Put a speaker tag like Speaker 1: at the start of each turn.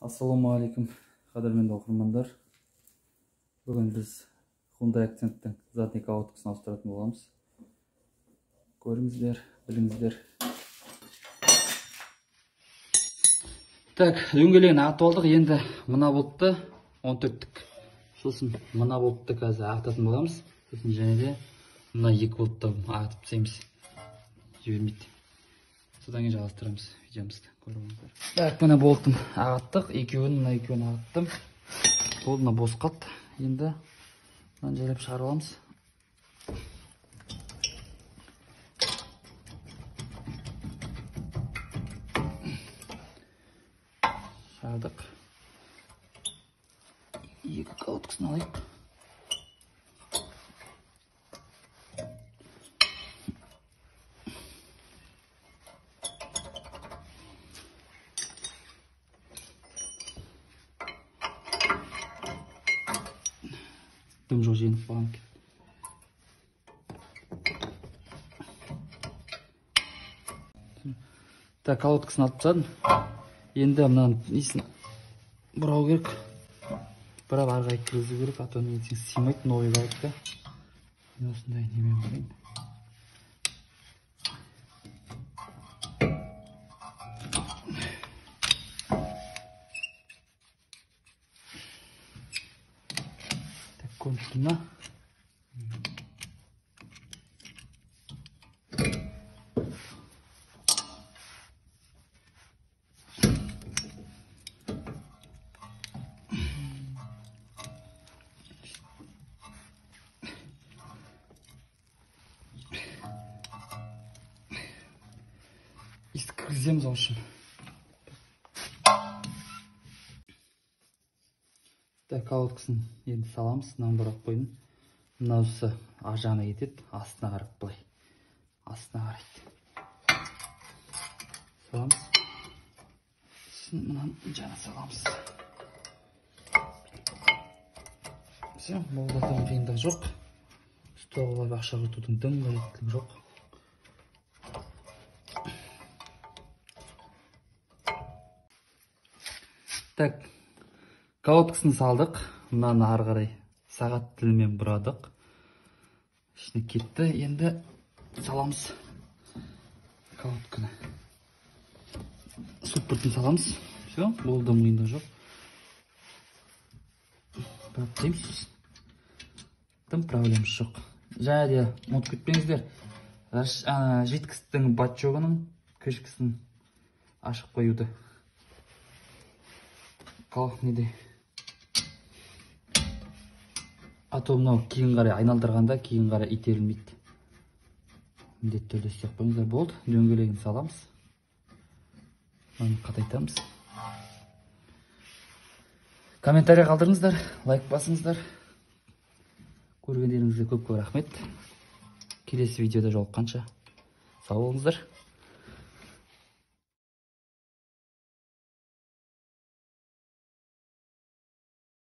Speaker 1: Ассалаумағалейкум, қадірменді оқырмандар. Бүгін біз Hyundai Accent'тің задний колодкасын ауыстыратын боламыз. Көріңіздер, біліңіздер. Так, дөңгелегін атып алдық. Енді мына болтты 14-тік. Сосын мына болтты қазір ағытатын боламыз. Сосын және де мына екі болтты ағытып тастаймыз. Жібермейді. Содан кейін жалғастырамыз видеомызды. Көріңіздер. Так, мына болтын ағыттық, екеуін, мына екеуін ағыттым. Болды, мына бос қалды. Енді мынаны жайлап шығарып аламыз. Шығардық. Екі колодкасын алайық. Дым жоқ, жеңіп қалған екен. Так, колодкасын алып тастадым. Енді мынаның несін бұрау керек. Бұрап ары қарай кіргізу керек, а то ертең сыймайды новый колодка. Мен осындай немен бұрайын. Көрініп тұр ма? Есік кіргіземіз, в общем. Так, колодкасын енді саламыз. Мынаны бұрап қойдым. Мынаусы ар жағына кетеді, астына қарап былай. Астына қарайды. Саламыз. Сосын мынаны жаңа саламыз. Все, болды, дым қиындығы жоқ. Столға ақша құртудың дым қажеттілігі жоқ. Так, колодкасын салдық. Мынаны ары қарай сағат тілімен бұрадық. Ішіне кетті. Енді саламыз колодканы. Суппортын саламыз. Все, болды, дым қиындығы жоқ. Бұрап тастаймыз. Дым проблемасы жоқ. Және де ұмытып кетпеңіздер, жидкостьтің бачогының крышкасын ашып қоюды. Неде? А то мынау кейін қарай айналдырғанда кейін қарай итерілмейді. Міндетті түрде істеп қойыңыздар. Болды, дөңгелегін саламыз. Мынаны қатайтамыз. Комментарий қалдырыңыздар, лайк басыңыздар. Көргендеріңізге көп-көп рахмет. Келесі видеода жолыққанша сау болыңыздар.